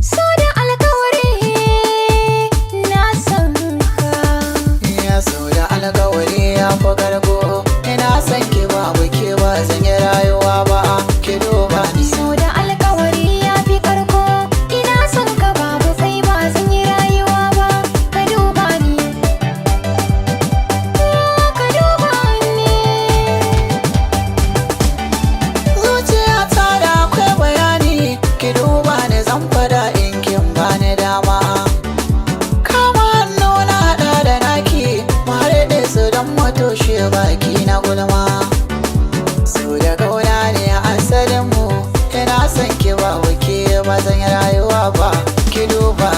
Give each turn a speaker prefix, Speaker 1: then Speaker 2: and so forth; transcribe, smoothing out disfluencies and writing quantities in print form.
Speaker 1: So da alkawari na san ka.
Speaker 2: Ya so da alkawari ya fi karko. Ina son ki, babu ke ba zan yi rayuwa ba, ki duba ni.
Speaker 1: So da alkawari ya fi karko. Ina son ka, babu kai ba zan yi rayuwa ba. Ka duba ni. Ka duba ni.
Speaker 2: Zuciya ta da akwai bayani, ki duba ni, zan fada in kin bani dama. Kama hannu na haɗa da naki, mu haɗe su don mu toshe baki na gulma. So da kauna ne asalin mu, ina son ki, babu ke ba zan yi rayuwa ba, ki duba.